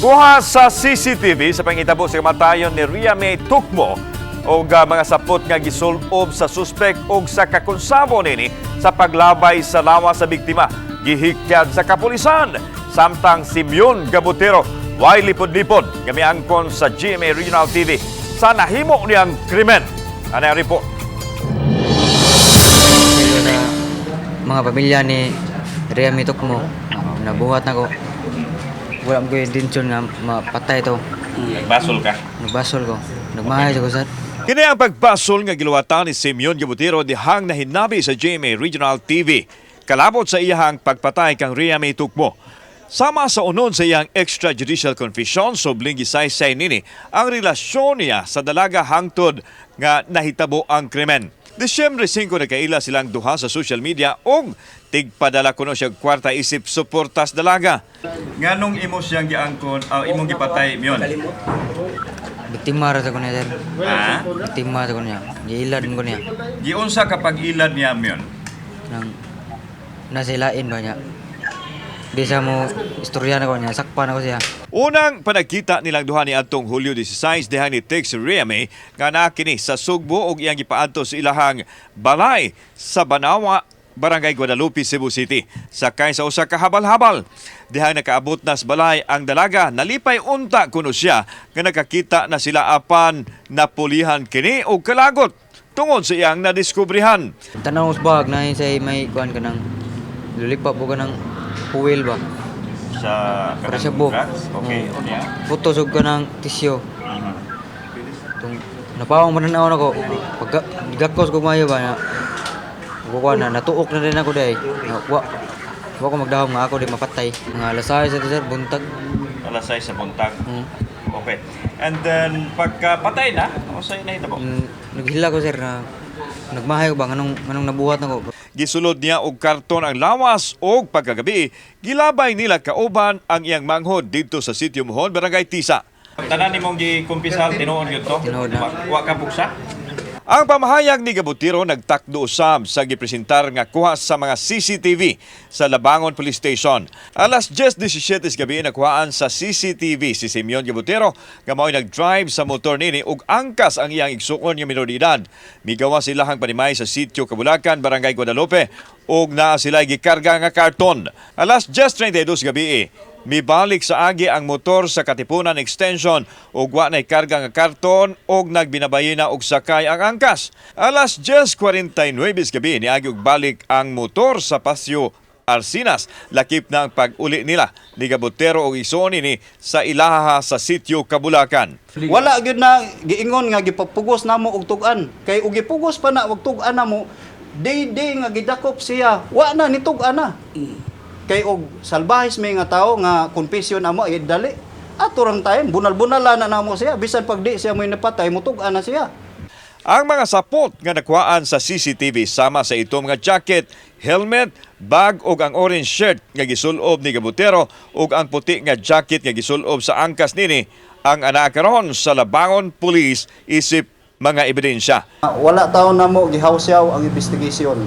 Kuha sa CCTV sa pangitabo sa kamatayon ni Ria May Tukmo og mga sapot nga gisulob sa suspek og sa kakonsabo nini sa paglabay sa lawas sa biktima gihikyad sa kapulisan, samtang Simeon Gabutero way lipod-lipod nga miangkon sa GMA Regional TV sa nahimo niyang krimen. Ano ang report? Pero sa mga pamilya ni Ria Mitok mo, nabuhat na ko. Wala ko intensyon nga mapatay to. Nagbasol ka? Nagbasol ko. Nagmahay ko, sir. Kini ang pagbasol nga giluwatan ni Simeon Gabutero dihang nahinabi sa GMA Regional TV. Kalabot sa iyahang pagpatay kang Ria May Tukmo. Sama sa unon sa iyang extrajudicial confession, sobling gisaysay nini ang relasyon niya sa dalaga hangtod nga nahitabo ang krimen. Disyembre 5, nagkaila silang duha sa social media ug tigpadala kuno siya og kwarta isip suportas dalaga. Nganong imo siyang giangkon, imong gipatay, Mion? Biktima ra sa ko niya, sir. Ha? Biktima sa ko niya. Giilad ko niya. Giunsa kapag ilad niya, Mion? Nang nasa ilain ba niya. Di sa mo istorya na ko niya. Sakpan ako siya. Unang panagkita nilang duha ni adtong Hulyo 16 dihang ni text si Rhea May nga naa kini sa Sugbo ug iyang gipaadto sa ilahang balay sa Banawa, Barangay Guadalupe, Cebu City. Sakay sa usa ka habal-habal. Dihang nakaabot na sa balay ang dalaga, nalipay unta kuno siya nga nakakita na sila apan napulihan kini og kalagot tungod sa iyang nadiskubrihan. Tanaw sa bag na sa may kuan ka ng lulipap po ka ng puwil ba. Sa Para sa buhok. Okay, unya. Putos og ka ng tisyo. Tung napawang mananaw na ko. Pag gakos ko mayo ba na kukuha na natuok na rin ako day. Na, wa wa ko magdahom nga ako di mapatay. Mga alas 6 ito, sir, buntag. Alas 6 sa buntag. Okay. And then pagkapatay na, unsay nahitabo? Naghila ko, sir, na nagmahay ko ba nganong nabuhat na ko. Gisulod niya og karton ang lawas og pagkagabi, gilabay nila kauban ang iyang manghod didto sa Sitio Mohon, Barangay Tisa. Tanan nimong gikumpisal tinuod gyud to? Tinuod na. Wa ka buksa? Ang pamahayag ni Gabutiro nagtakdo usab sa gipresentar nga kuha sa mga CCTV sa Labangon Police Station. Alas 10:17 sa gabi nakuhaan sa CCTV si Simeon Gabutero nga mao'y nag-drive sa motor nini ug angkas ang iyang igsuon nga minor de edad. Migawa sila ang panimay sa Sitio Kabulakan, Barangay Guadalupe ug naa sila gikarga nga karton. Alas 10:32 sa gabi, mibalik sa agi ang motor sa Katipunan Extension ug wa nay karga nga karton ug nagbinabayi na og sakay ang angkas. Alas 10:49 sa gabi niagi og balik ang motor sa Pasyo Arsinas. Lakip na ang pag-uli nila ni Gabutero og igsuon ni sa ilaha sa Sitio Kabulakan. Wala gyud na giingon nga gipapugos namo og tug-an. Kay og gipugos pa na og tug-an namo, day day nga gidakop siya, wa na ni tug-an na. Kay og salbahis may nga tao nga confession amo ay dali. Ato rang time bunal-bunala na namo siya bisan pag di siya mo'y napatay, mutug-an na siya. Ang mga sapot nga nakuhaan sa CCTV sama sa itom nga jacket, helmet, bag ug ang orange shirt nga gisulob ni Gabutero ug ang puti nga jacket nga gisulob sa angkas nini ang ana karon sa Labangon Police isip mga ebidensya. Wala taon namo gihawsyaw ang investigation.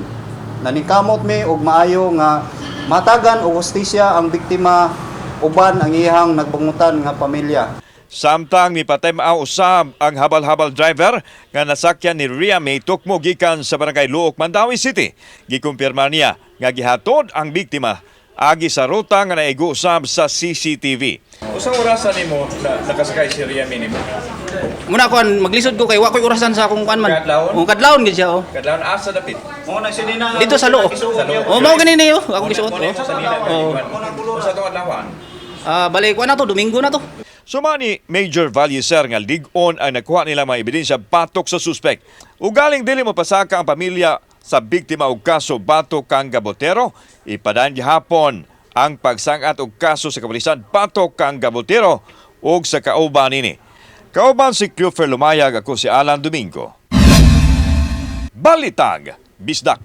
Naningkamot mi og maayo nga matagan og hustisya ang biktima uban ang iyang nagbangutan nga pamilya. Samtang nipatay-maaw usab ang habal-habal driver nga nasakyan ni Ria May Tukmo gikan sa Barangay Luok, Mandaue City. Gikumpirma niya nga gihatod ang biktima agi sa ruta nga naigo usab sa CCTV. Usang orasan nimo na nakasakay si Ria May nimo? Muna kuan maglisod ko kay wa koy orasan sa akong kuan man. Kadlawon? Oh, kadlawon gid siya oh. Kadlawon asa dapit? Dito sa loob. Oh, mao gani niyo akong gisuot oh. Oh. Usa tong adlawan. Ah, bali kuan na to, Domingo na to. Sumani Major Valleser nga lig-on ang nakuha nila mga ebidensya batok sa suspek. Ugaling dili mo pasaka ang pamilya sa biktima og kaso batok kang Gabotero, ipadan gihapon ang pagsangat og kaso sa kapulisan batok kang Gabotero ug sa kauban nini. Kauban si Cleofer Lumayag, ako si Alan Domingo. Balitag, Bisdak.